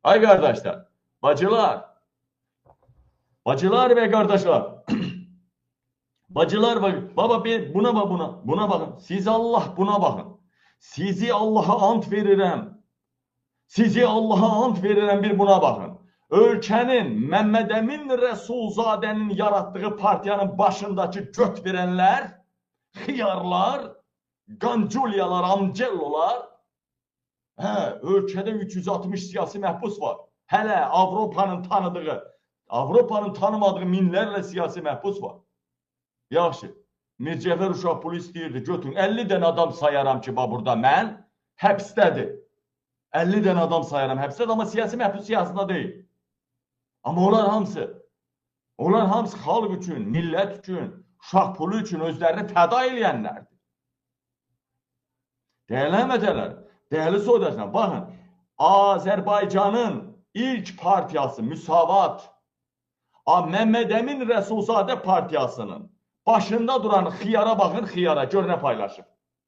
Ay qardaşlar, bacılar, bacılar və qardaşlar, bacılar, baba buna bak, buna, buna bakın. Siz Allah buna bakın. Sizi Allah'a ant verirəm. Sizi Allah'a ant verirəm, bir buna baxın. Ölkənin Məmməd Əmin Rəsulzadənin yaratdığı partiyanın başındakı göt verənlər, xiyarlar, qanculyalar, amcellolar, hə, ölkədə 360 siyasi məhbus var. Hələ Avropanın tanıdığı, Avropanın tanımadığı minlərlə siyasi məhbus var. Yaxşı, Mircəfər uşaq pulu istəyirdi, götün. 50 dənə adam sayaram ki, bax burada mən həbsdədir. 50 dənə adam sayaram həbsdədir, amma siyasi məhbus siyasında deyil. Amma onlar hamısı xalq üçün, millət üçün, uşaq pulu üçün özlərini fəda eləyənlərdir. Dəyərli həmvətənlər, dəyərli soydaşlar, baxın, Azərbaycanın ilk partiyası Müsavat, Məmməd Əmin Rəsulzadə partiyasının başında duran xiyara baxın, xiyara, gör nə paylaşıb.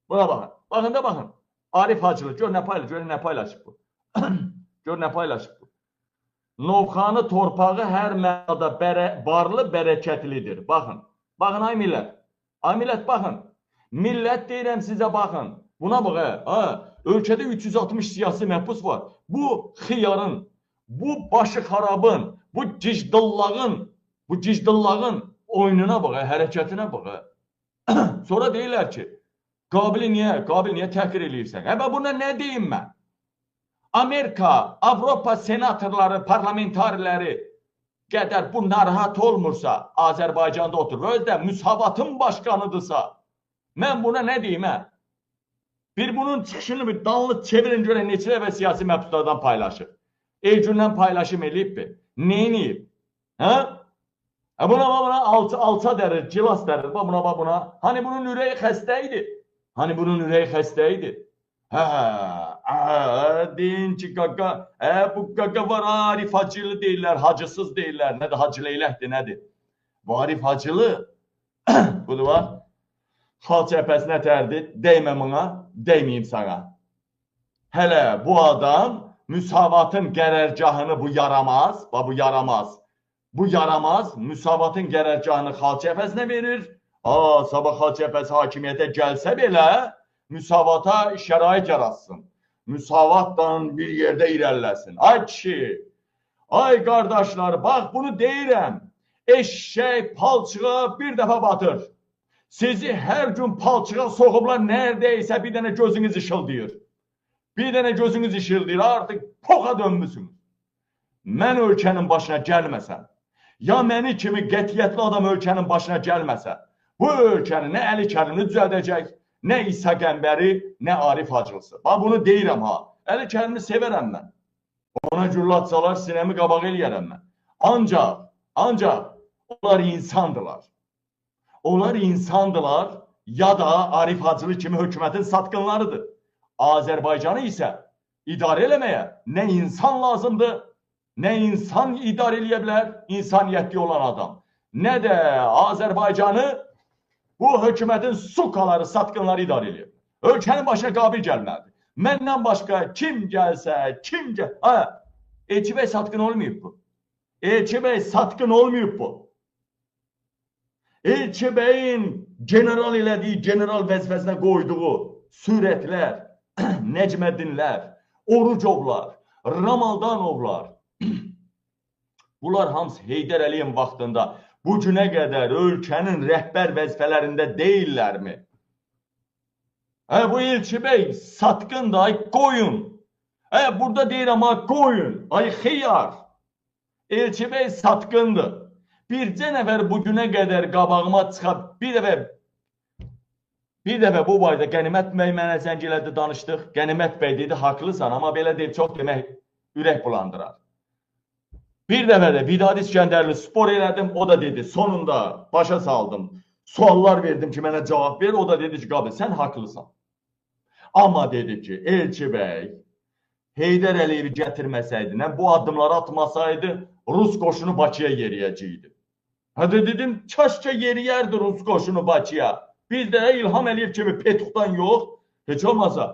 Buna baxın, baxın da baxın. Arif Hacılı, gör nə paylaşıb, gör nə paylaşıb bu. Gör nə paylaşıb bu. Novxanı torpağı hər mənada varlı, bərəkətlidir. Baxın, baxın ay millət, ay millət baxın. Millət deyirəm sizə baxın. Buna bax, hə, ölkədə 360 siyasi məhbus var. Bu xiyarın, bu başı xarabın, bu gicdillağın oyununa bax, hərəkətinə bax. Sonra deyirlər ki, Qabili niyə təhqir eləyirsən? Hə, buna nə deyim mən? Amerika, Avropa senatorları, parlamentariləri qədər bu narahat olmursa, Azərbaycanda oturur, özü də Müsavatın başqanıdırsa, mən buna nə deyim, hə? Bir bunun çıxışını bir danlı çevirin görə neçə dəfə siyasi məhbuslardan paylaşıb. Elgündən paylaşım eləyib mi? Neyniyib? Hə? Buna, buna alça dərir, cilas dərir. Bax buna, bax buna. Hani bunun ürəyi xəstə idi? Hani bunun ürəyi xəstə idi? Hə, deyin ki, qaqa, bu qaqa var, Arif Hacılı deyirlər, hacısız deyirlər. Nədir, Hacı Leyləkdir, nədir? Bu Arif Hacılı, budur var, xalq cəbhəsinə tərdi, dəymə buna, dəyməyim sana. Hələ bu adam Müsavatın qərargahını bu yaramaz, bax bu yaramaz. Bu yaramaz, Müsavatın qərargahını xalq cəbhəsinə verir. Sabah xalq cəbhəsi hakimiyyətə gəlsə belə, Müsavata şərait yaratsın. Müsavatla bir yerdə irəliləsin. Ay kişi, ay qardaşlar, bax bunu deyirəm. Eşşək palçığa bir dəfə batır. Sizi hər gün palçığa soxublar, nəredəysə bir dənə gözünüz işıldayır. Bir dənə gözünüz işıldayır, artıq poxa dönmüsünüz. Mən ölkənin başına gəlməsəm, ya məni kimi qətiyyətli adam ölkənin başına gəlməsə, bu ölkəni nə Əli Kərimli düzəldəcək, nə İsa Qəmbəri, nə Arif Hacılısı. Bax, bunu deyirəm ha. Əli Kərimli sevərəm mən. Ona güllə atsalar, sinəmi qabaq eləyərəm mən. Ancaq onlar insandılar. Onlar insandılar ya da Arif Hacılı kimi hökumətin satqınlarıdır. Azərbaycanı isə idarə eləməyə nə insan lazımdır, nə insan idarə eləyə bilər, insaniyyətli olan adam, nə də Azərbaycanı bu hökumətin sukaları, satqınları idarə eləyir. Ölkənin başına Qabil gəlməlidir. Məndən başqa kim gəlsə, kim gəl... Ha, Elçi bəy satqın olmayıb bu. Elçi bəy satqın olmayıb bu. Elçi bəyin general elədiyi, general vəzifəsinə qoyduğu sürətlər, Nəcməddinlər, Orucovlar, Ramaldanovlar, bunlar hamısı Heydər Əliyevin vaxtında bu günə qədər ölkənin rəhbər vəzifələrində deyillərmi? Hə, bu Elçi bəy satqındır, ay qoyun. Hə, burada deyirəm, ay qoyun, ay xiyar. Elçi bəy satqındır. Bircə nəfər bu günə qədər qabağıma çıxab, bir dəfə bu barədə Qənimət bəy mənə zəng elədi, danışdıq. Qənimət bəy dedi, haqlısan, amma belə deyib, çox demək ürək bulandırar. Bir dəfə də Vidadi İskəndərli spor elədim, o da dedi, sonunda başa saldım. Suallar verdim ki, mənə cavab ver, o da dedi ki, Qabil, sən haqlısan. Amma dedi ki, Elçi bəy Heydər Əliyevi gətirməsəydi, nə bu addımları atmasaydı, Rus qoşunu Bakıya yeriyəcəkdi. Hə dedim, kaşka yeriyərdi Rus qoşunu Bakıya. Biz də İlham Əliyev kimi Petuxdan yox, heç olmasa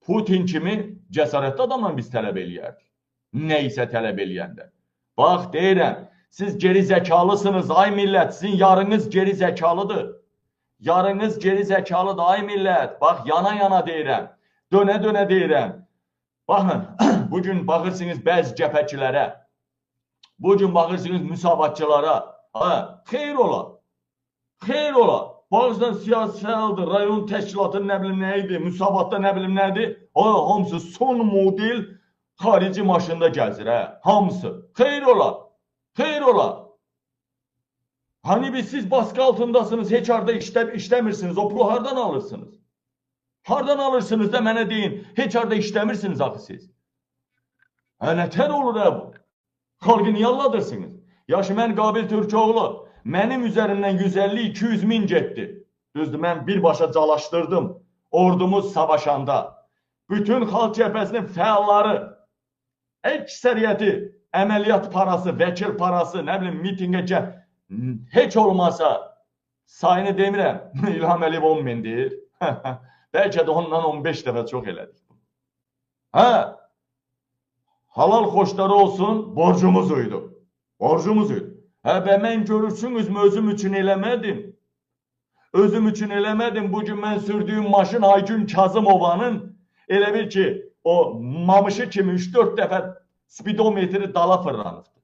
Putin kimi cəsarətli adamla biz tələb eləyərdik. Nə isə tələb eləyəndə. Bax, deyirəm, siz geri zəkalısınız, ay millət, sizin yarınız geri zəkalıdır. Yarınız geri zəkalıdır, ay millət. Bax, yana-yana deyirəm, dönə-dönə deyirəm. Baxın, bugün baxırsınız bəzi cəbhəçilərə, bugün baxırsınız müsavatçılara. Ha, xeyr ola, xeyr ola. Baxırsan siyasəldir, rayon təşkilatı nə bilim nə idi, müsavatda nə bilim nədir. Ha, hamısı son model xarici maşında gəzir, hə, hamısı. Xeyr ola, xeyr ola. Hani biz siz baskı altındasınız, heç harda işləmirsiniz, o pulu hardan alırsınız? Hardan alırsınız da mənə deyin, heç harda işləmirsiniz axı siz. Hə, nətər olur hə bu? Xalqı niyə alladırsınız? Yaxşı, mən Qabil Türkoğlu, mənim üzərimdən 150-200 min getdi. Düzdür, mən birbaşa calaşdırdım ordumuz savaşanda. Bütün Xalq Cəbhəsinin fəalları, əksəriyyəti, əməliyyat parası, vəkil parası, nə bilim, mitingə gəl, heç olmasa, sayını demirəm, İlham Əliyev 10 min deyir. Bəlkə də ondan 15 dəfə çox elədik. Hə, halal xoşları olsun, borcumuz uydu. Borcumuz uydu. Hə, və mən görürsünüz, özüm üçün eləmədim. Özüm üçün eləmədim. Bugün mən sürdüyüm maşın Aygün Kazımovanın elə bil ki, o mamışı kimi 3-4 dəfə spidometri dala fırlanıbdır.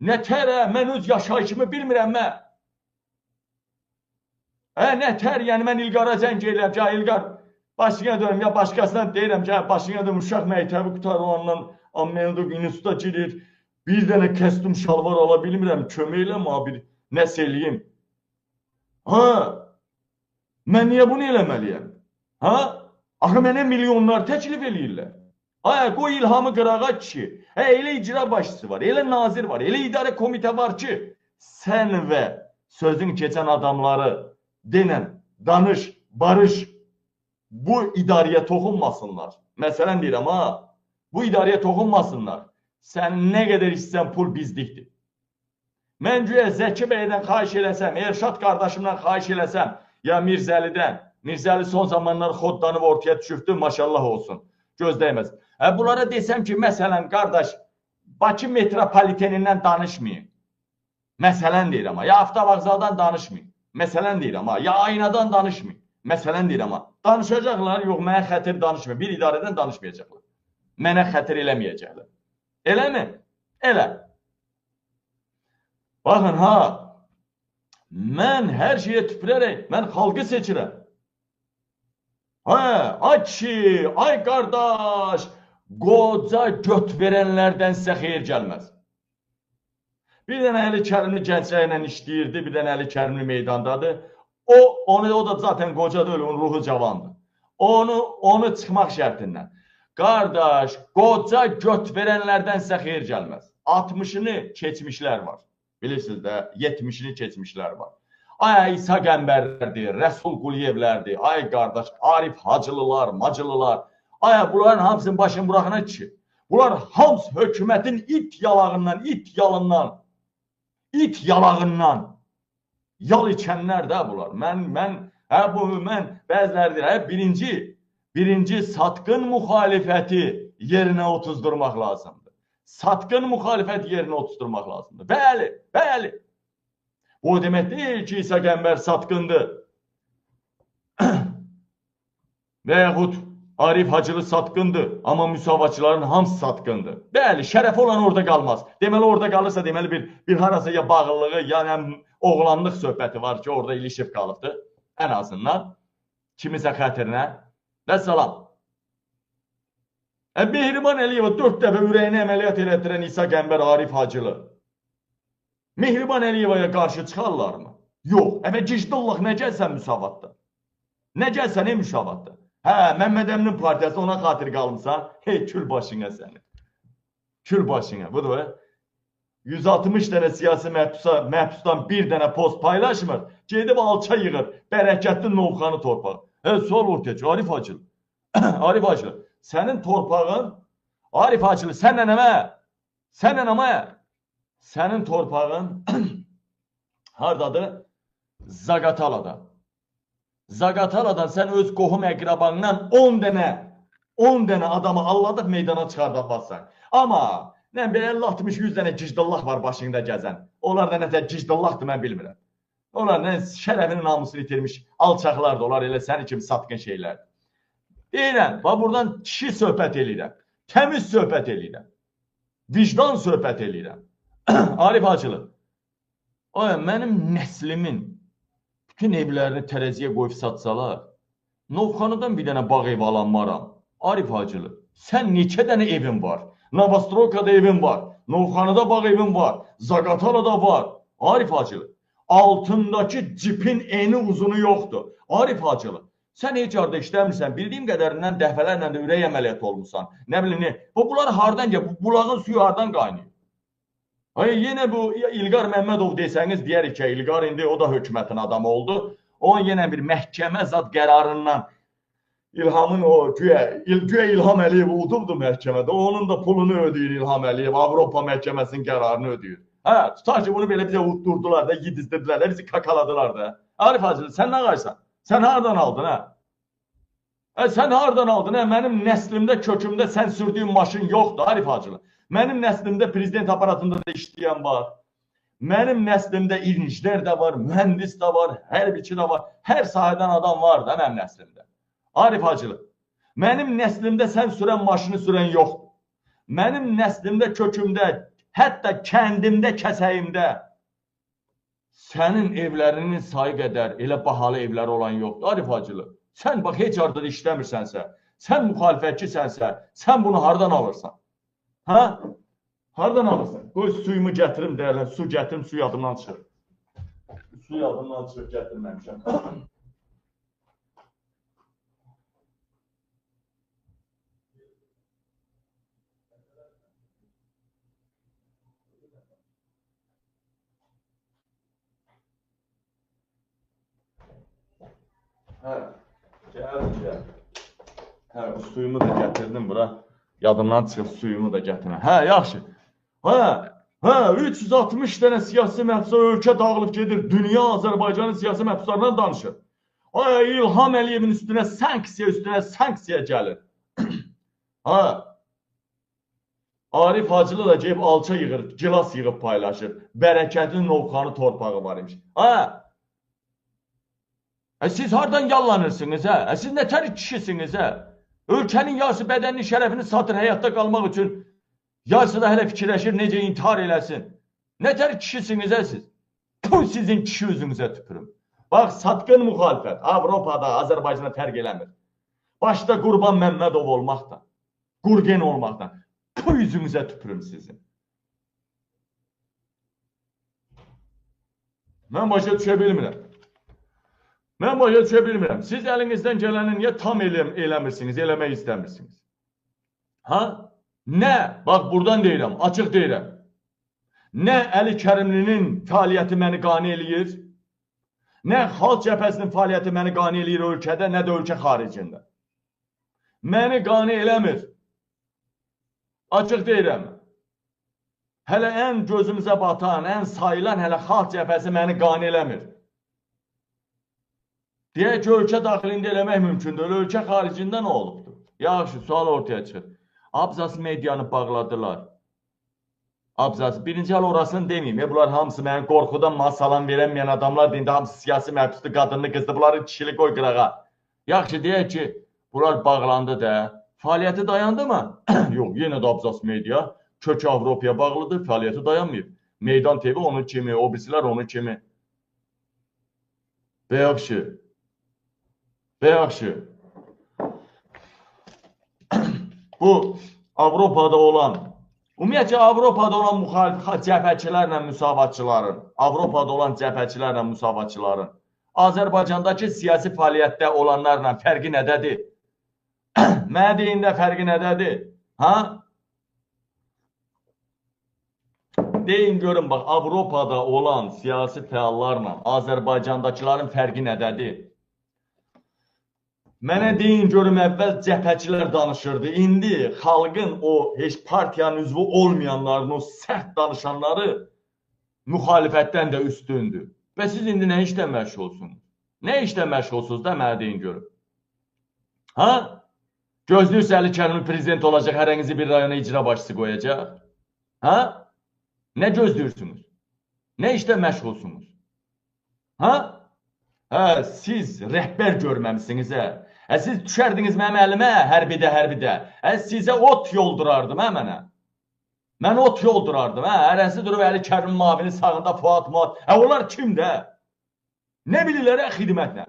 Nətər, hə, mən öz yaşayışımı bilmirəm, mən. Hə, nətər, yəni mən İlqara zəng eləyəm ki, İlqar, başına dönüm, ya başqasına deyirəm ki, hə, başına dönüm, uşaq məktəbi qutarır, ondan Amerika instituta girir, bir dənə kostyum şalvar ala bilmirəm, kömək eləmə, bir nəsə eləyim. Hə, mən niyə bunu eləməliyəm? Hə, axı mənə milyonlar təklif eləyirlər. Ay, qoy İlhamı qırağa kişi. Hə, elə icra başçısı var, elə nazir var, elə idarə komitə var ki, sən və sözün keçən adamları denən, danış, barış, bu idarəyə toxunmasınlar. Məsələn deyirəm, ha, bu idarəyə toxunmasınlar. Sən nə qədər istəsən pul bizlikdir. Mən güya Zəki bəydən xahiş eləsəm, Erşad qardaşımdan xahiş eləsəm, ya Mirzəlidən, Mirzəli son zamanlar xodlanıb ortaya düşübdür, maşallah olsun, göz dəyməz. Hə, bunlara desəm ki, məsələn, qardaş, Bakı metropolitenindən danışmayın. Məsələn deyirəm, ya avtovağzaldan danışmayın. Məsələn deyirəm, ya aynadan danışmayın. Məsələn deyirəm, danışacaqlar, yox, mənə xətir danışmayın. Bir idarədən danışmayacaqlar. Mənə xətir eləməyəcəklər. Eləmi? Elə. Baxın, ha, mən hər şeyə tüpürərək, mən xalqı seçirəm. Hə, ay kişi, ay qardaş, qoca göt verənlərdən sizə xeyir gəlməz. Bir dənə Əli Kərimli gənclərlə işləyirdi, bir dənə Əli Kərimli meydandadır. O da zaten qoca deyil, onun ruhu cavandır. Onu çıxmaq şərtindən. Qardaş, qoca göt verənlərdən sizə xeyir gəlməz. 60-ını keçmişlər var. Bilirsiniz də, 70-ini keçmişlər var. Ay İsa Qəmbərlərdir, Rəsul Quliyevlərdir, ay qardaş, Arif Hacılılar, Macılılar. Ay bunların hamısının başını buraxana kişi. Bunlar hamısı hökumətin it yalağından, it yalından, it yalağından yal içənlər də bunlar. Mən bəziləri deyir, hə, birinci satqın müxalifəti yerinə otuzdurmaq lazımdır. Satqın müxalifət yerinə otuzdurmaq lazımdır. Bəli, bəli. Bu demək deyil ki, İsa Qəmbər satqındır. Və yaxud Arif Hacılı satqındır, amma müsavatçıların hamısı satqındır. Bəli, şərəfi olan orada qalmaz. Deməli, orada qalırsa, deməli bir harasa ya bağlılığı, ya oğlanlıq söhbəti var ki, orada ilişib qalıbdır. Ən azından kimisə xətirinə. Və salam. Mehriban Əliyeva 4 dəfə ürəyinə əməliyyat elətdirən İsa Qəmbər, Arif Hacılı. Mehriban Əliyevaya qarşı çıxarlarmı? Yox. Əvə gicdullah, nə gəlsən müsavatda? Nə gəlsən ey müsavatda? Hə, Məmməd Əminin partiyası ona xatir qalmısan. Hey, kül başına səni. Kül başına. Budur. 160 dənə siyasi məhbusdan bir dənə post paylaşmır. Gedib alça yığır. Bərəkətli Novxanı torpağı. Hə, sual ortaya çıxır. Arif Hacılı. Arif Hacılı. Sənin torpağın, Arif Hacılı, sənlə nəmə? Sənlə nəmə? Sənin torpağın hardadır? Zaqatalada. Zaqataladan sən öz qohum əqrabandan 10 dənə adamı alladıb meydana çıxardamazsan. Amma nə belə 50-60-100 dənə gijdallah var başında gəzən. Onlar da nətər gijdallahdır, mən bilmirəm. Onlar nə şərəfini, namusunu itirmiş alçaqlardır. Onlar elə səni kimi satqın şeylərdir. Deyirəm, bax buradan kişi söhbət eləyirəm. Təmiz söhbət eləyirəm. Vicdan söhbət eləyirəm. Arif Hacılı. Ay, mənim nəslimin bütün evlərini tərəziyə qoyub satsalar, Novxanıdan bir dənə bağ evi alanmaram. Arif Hacılı, sən neçə dənə evin var? Navastrokada evin var, Novxanıda bağ evin var, Zaqatalada var. Arif Hacılı, altındakı cipin eni uzunu yoxdur. Arif Hacılı, sən heç harda işləmirsən, bildiyim qədərindən dəfələrlə də ürək əməliyyatı olmuşsan. Nə bilim, ne? Bunlar hardan gəlir? Bu bulağın suyu hardan qaynayır? Ay, yenə bu İlqar Məmmədov desəniz, deyərik ki, İlqar indi o da hökumətin adamı oldu. O yenə bir məhkəmə zad qərarından İlhamın o güya İlham Əliyev udubdu məhkəmədə. Onun da pulunu ödəyir İlham Əliyev, Avropa məhkəməsinin qərarını ödəyir. Hə, tutar ki, bunu belə bizə uddurdular da, yedizdirdilər də, bizi kakaladılar da. Arif Hacılı, sən nə qarsan? Sən hardan aldın, hə? Sən hardan aldın, hə? Mənim nəslimdə, kökümdə sən sürdüyün maşın yoxdur, Arif Hacılı. Mənim nəslimdə prezident aparatında da işləyən var. Mənim nəslimdə injiner də var, mühəndis də var, hərbiçi də var. Hər sahədən adam var da mənim nəslimdə. Arif Hacılı, mənim nəslimdə sən sürən maşını sürən yoxdur. Mənim nəslimdə, kökümdə, hətta kəndimdə, kəsəyimdə sənin evlərinin sayı qədər elə bahalı evləri olan yoxdur. Arif Hacılı, sən bax heç harda da işləmirsənsə, sən müxalifətçisənsə, sən bunu hardan alırsan? Hə? Hardan alırsan? Qoy suyumu gətirim deyərlər, su gətirim, su yadımdan çıxır. Su yadımdan çıxır, gətirməmişəm. Hə, gəldim, gəl. Hə, bu suyumu da gətirdim bura. Yadımdan çıxıb suyumu da gətirmə. Hə, yaxşı. Hə, 360 dənə siyasi məhbuslar ölkə dağılıb gedir. Dünya Azərbaycanın siyasi məhbuslarından danışır. Ay, İlham Əliyevin üstünə sanksiya, üstünə sanksiya gəlir. Hə, Arif Hacılı da gəlib alça yığır, gilas yığıb paylaşır. Bərəkətli Novxanı torpağı var imiş. Hə, siz hardan yallanırsınız, hə? Siz nə tər kişisiniz, hə? Ölkənin yarısı bədəninin şərəfini satır həyatda qalmaq üçün. Yarısı da hələ fikirləşir necə intihar eləsin. Nə tər kişisiniz, hə siz? Puh, sizin kişi üzünüzə tüpürüm. Bax, satqın müxalifət Avropada, Azərbaycana fərq eləmir. Başda Qurban Məmmədov olmaqdan, Qurgen olmaqdan. Puh, üzünüzə tüpürüm sizin. Mən başa düşə bilmirəm. Mən başa düşə bilmirəm. Siz əlinizdən gələni niyə tam eləmirsiniz, eləmək istəmirsiniz? Ha? Nə? Bax, buradan deyirəm, açıq deyirəm. Nə Əli Kərimlinin fəaliyyəti məni qane eləyir, nə Xalq Cəbhəsinin fəaliyyəti məni qane eləyir ölkədə, nə də ölkə xaricində. Məni qane eləmir. Açıq deyirəm. Hələ ən gözümüzə batan, ən sayılan hələ Xalq Cəbhəsi məni qane eləmir. Deyək ki, ölkə daxilində eləmək mümkündür, ölkə xaricində nə olubdur? Yaxşı, sual ortaya çıxır. Abzas medianı bağladılar. Abzas, birinci hələ orasını deməyim. Bunlar hamısı mənim qorxudan mənə salam verəməyən adamlar deyəndə hamısı siyasi məhbusdur, qadınlı, qızlı, bunları kişili qoy qırağa. Yaxşı, deyək ki, bunlar bağlandı da. Fəaliyyəti dayandı mı? Yox, yenə də Abzas media kökü Avropaya bağlıdır, fəaliyyəti dayanmayıb. Meydan TV onun kimi, o birisilər onun kimi. Və yaxşı. Və yaxşı, bu Avropada olan, ümumiyyətcə Avropada olan müxalif cəbhəçilərlə müsavatçıların, Avropada olan cəbhəçilərlə müsavatçıların, Azərbaycandakı siyasi fəaliyyətdə olanlarla fərqi nədədir? Mənə deyin də fərqi nədədir? Ha? Deyin görün, bax, Avropada olan siyasi fəallarla Azərbaycandakıların fərqi nədədir? Mənə deyin görüm, əvvəl cəbhəçilər danışırdı. İndi xalqın o heç partiyanın üzvü olmayanların, o sərt danışanları müxalifətdən də üstündür. Və siz indi nə işlə məşğulsunuz? Nə işlə məşğulsunuz da mənə deyin görüm? Ha? Gözləyirsə Əli Kərimli prezident olacaq, hərənizi bir rayona icra başçısı qoyacaq. Ha? Nə gözləyirsiniz? Nə işlə məşğulsunuz? Ha? Hə, siz rəhbər görməmisiniz, hə? Hə, siz düşərdiniz mənim əlimə, hərbidə, hərbidə. Hə, sizə ot yoldurardım, hə, mənə. Mən ot yoldurardım, hə? Hərəsi durub Əli Kərimli mavinin sağında Fuad Muad. Hə, onlar kimdir, hə? Nə bilirlər, hə, xidmətlə?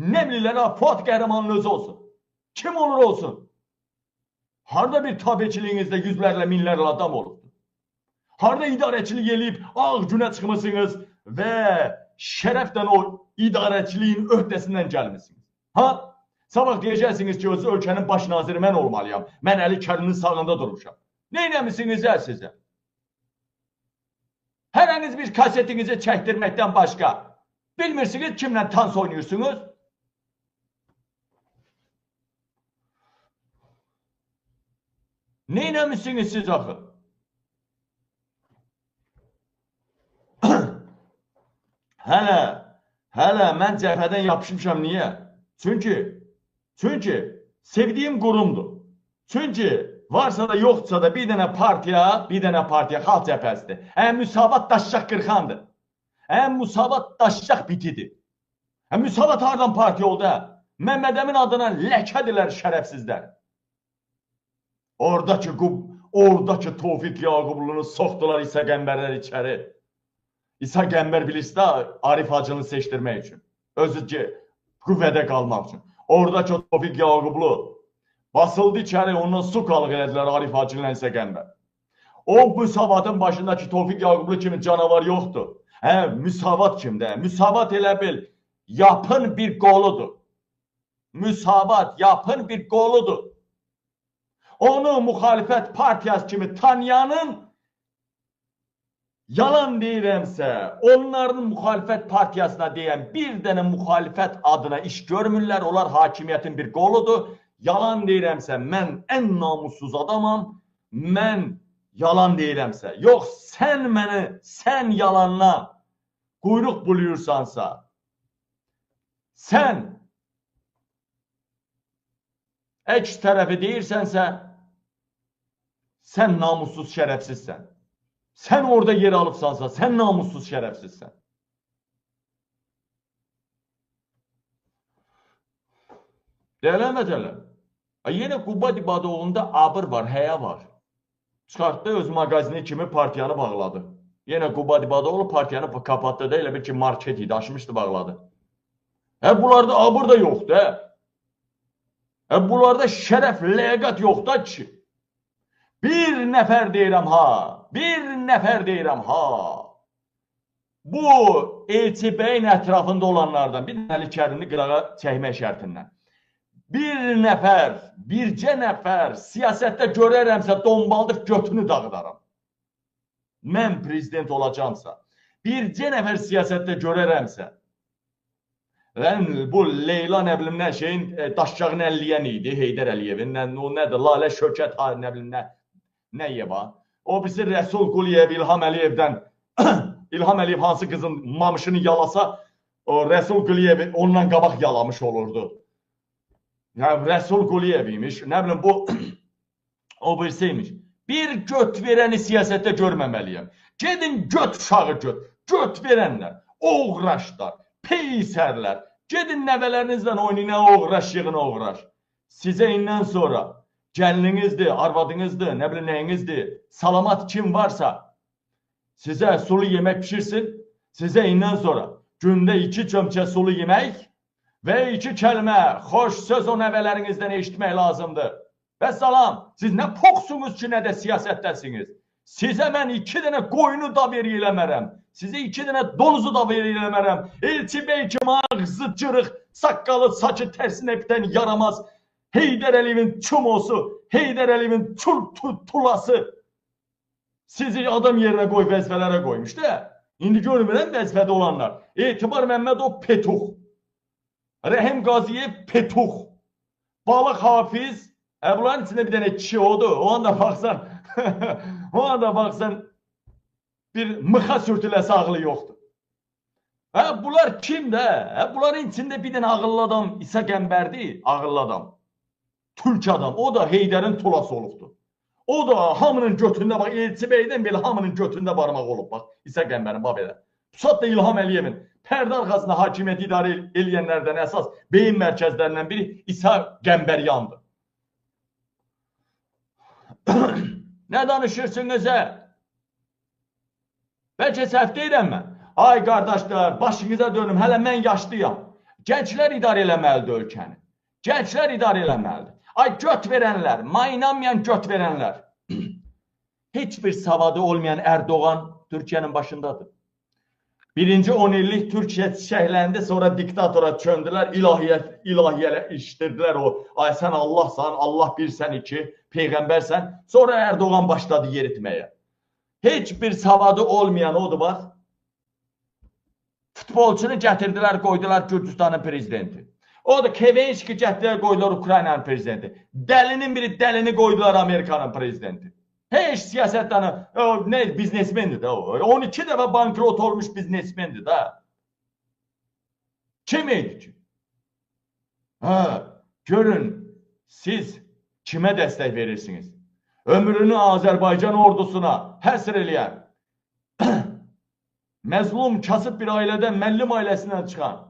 Nə bilirlər, hə, Fuad qəhrəmanın özü olsun. Kim olur olsun? Harada bir tabeçiliyinizdə yüzlərlə, minlərlə adam olubdur? Harada idarəçilik eləyib, ağ günə çıxmısınız və şərəflə o idarəçiliyin öhdəsindən gəlmisiniz? Ha? Sabah deyəcəksiniz ki, özü ölkənin baş naziri mən olmalıyam. Mən Əli Kərimlinin sağında durmuşam. Nə eləmisiniz ə sizə? Hərəniz bir kasetinizi çəkdirməkdən başqa bilmirsiniz kimlə tans oynayırsınız? Nə eləmisiniz siz axı? Hələ mən cəbhədən yapışmışam niyə? Çünki sevdiyim qurumdur. Çünki varsa da yoxdursa da bir dənə partiya, xalq cəbhəsidir. Müsavat daşşaq qırxandır. Müsavat daşşaq bitidir. Müsavat hardan partiya oldu? Məmməd Əmin adına ləkədirlər şərəfsizlər. Oradakı Tofiq Yaqublunu soxdular İsa Qəmbərlər içəri. İsa Qəmbər bilirsə Arif Hacını seçdirmək üçün. Özü ki, qüvvədə qalmaq üçün. Oradakı Tofiq Yaqublu basıldı içəri, ondan su qalıq elədilər Arif Hacı ilə İsa Qəmbər. O müsavatın başındakı Tofiq Yaqublu kimi canavar yoxdur. Hə, müsavat kimdir? Müsavat elə bil, yapın bir qoludur. Müsavat yapın bir qoludur. Onu müxalifət partiyası kimi tanıyanın, yalan deyirəmsə, onların müxalifət partiyasına deyən bir dənə müxalifət adına iş görmürlər, onlar hakimiyyətin bir qoludur. Yalan deyirəmsə, mən ən namussuz adamam, mən yalan deyirəmsə, yox, sən məni, sən yalanla quyruq buluyursansa, sən əks tərəfi deyirsənsə, sən namussuz şərəfsizsən. Sən orada yer alıbsansa, sən namussuz şərəfsizsən. Deyiləm mətələ. Yenə Qubad İbadoğlu'nda abır var, həya var. Çıxartdı öz mağazini kimi partiyanı bağladı. Yenə Qubad İbadoğlu partiyanı kapatdı da, elə bil ki, market idi, açmışdı, bağladı. Hə, bunlarda abır da yoxdur, hə. Hə, bunlarda şərəf, ləyaqət yoxdur da ki. Bir nəfər deyirəm ha, bir nəfər deyirəm ha. Bu Elçi bəyin ətrafında olanlardan, bir Əli Kərimli qırağa çəkmək şərtindən. Bir nəfər, bircə nəfər siyasətdə görərəmsə dombaldıb götünü dağıdaram. Mən prezident olacamsa, bircə nəfər siyasətdə görərəmsə, bu Leyla nə bilim nə şeyin daşcağını əlləyən idi, Heydər Əliyevin, o nədir, Lalə Şökət, nə bilim nə Yeva. O birisi Rəsul Quliyev, İlham Əliyevdən, İlham Əliyev hansı qızın mamışını yalasa, o Rəsul Quliyev ondan qabaq yalamış olurdu. Yəni, Rəsul Quliyev imiş, nə bilim bu o birisiymiş. Bir göt verəni siyasətdə görməməliyəm. Gedin göt uşağı göt, göt verənlər, oğraşlar, peysərlər. Gedin nəvələrinizlə oynayın, nə oğraş yığın oğraş. Sizə indən sonra gəlininizdir, arvadınızdır, nə bilim nəyinizdir, salamat kim varsa sizə sulu yemək pişirsin, sizə indən sonra gündə 2 çömçə sulu yemək və 2 kəlmə xoş söz o nəvələrinizdən eşitmək lazımdır. Və salam, siz nə poxsunuz ki, nə də siyasətdəsiniz. Sizə mən 2 dənə qoyunu da veri eləmərəm. Sizə 2 dənə donuzu da veri eləmərəm. Elçi bəy kimi ağzı cırıq, saqqalı, saçı tərsinə bitən yaramaz. Heydər Əliyevin çumosu, Heydər Əliyevin tulası sizi adam yerinə qoy, vəzifələrə qoymuş da. İndi görmürəm vəzifədə olanlar. Etibar Məmmədov Petuq, Rəhim Qaziyev Petuq, Balıq Hafiz, bunların içində bir dənə kişi odur. O anda baxsan, o anda baxsan bir mıxa sürtüləsi ağlı yoxdur. Hə, bunlar kimdir? Hə, bunların içində bir dənə ağıllı adam İsa Qəmbərdir, ağıllı adam. Türk adam. O da Heydərin tulası olubdur. O da hamının götündə, bax, Elçi bəydən belə hamının götündə barmaq olub, bax, İsa Qəmbərin, bax belə. Pusat da İlham Əliyevin pərdə arxasında hakimiyyəti idarə eləyənlərdən əsas beyin mərkəzlərindən biri İsa Qəmbəryandır. Nə danışırsınız, hə? Bəlkə səhv deyirəm mən. Ay qardaşlar, başınıza dönüm, hələ mən yaşlıyam. Gənclər idarə eləməlidir ölkəni. Gənclər idarə eləməlidir. Ay göt verənlər, mayınamayan göt verənlər. Heç bir savadı olmayan Erdoğan Türkiyənin başındadır. Birinci 10 illik Türkiyə çiçəkləndi, sonra diktatora çöndülər, ilahiyyələşdirdilər o. Ay sən Allahsan, Allah bir sən iki, peyğəmbərsən. Sonra Erdoğan başladı yeritməyə. Heç bir savadı olmayan odur bax. Futbolçunu gətirdilər, qoydular Gürcüstanın prezidenti. O da Kevenski gətirdilər, qoydular Ukraynanın prezidenti. Dəlinin biri dəlini qoydular Amerikanın prezidenti. Heç siyasətdən, nə biznesmendir də o. 12 dəfə bankrot olmuş biznesmendir də. Kim idi ki? Hə, görün, siz kimə dəstək verirsiniz? Ömrünü Azərbaycan ordusuna həsr eləyən, məzlum, kasıb bir ailədən, müəllim ailəsindən çıxan,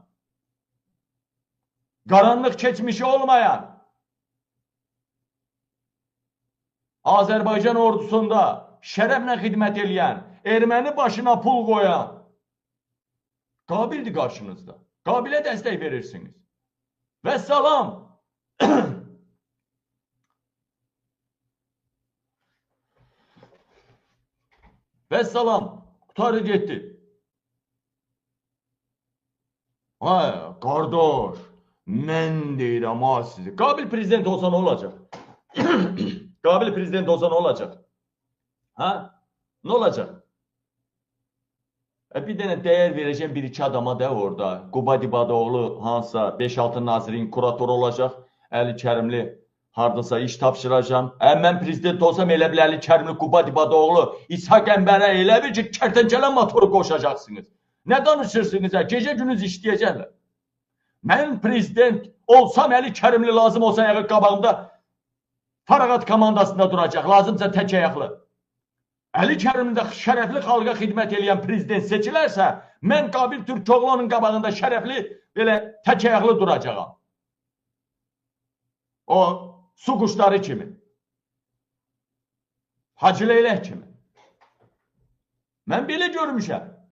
qaranlıq keçmişi olmayan, Azərbaycan ordusunda şərəflə xidmət eləyən, erməni başına pul qoyan Qabildir qarşınızda. Qabilə dəstək verirsiniz. Vəssalam. Vəssalam. Qutarı getdi. Ay, qardaş, mən deyirəm ha sizi. Qabil prezident olsa nə olacaq? Qabil prezident olsa nə olacaq? Ha? Nə olacaq? Bir dənə dəyər verəcəm bir-iki adama da orada. Qubad İbadoğlu hansısa 5-6 nazirin kuratoru olacaq. Əli Kərimli haradasa iş tapşıracağam. Mən prezident olsam elə bil Əli Kərimli, Qubad İbadoğlu, İsa Qəmbərə elə bil ki, kərtənkələ motoru qoşacaqsınız. Nə danışırsınız? Gecə gündüz işləyəcəklər. Mən prezident olsam Əli Kərimli lazım olsa ayağı qabağımda Farağat komandasında duracaq, lazımsa tək ayaqlı. Əli Kərimli də şərəfli xalqa xidmət eləyən prezident seçilərsə, mən Qabil Türkoğlu'nun qabağında şərəfli belə tək ayaqlı duracağam. O su quşları kimi. Hacı Leylək kimi. Mən belə görmüşəm.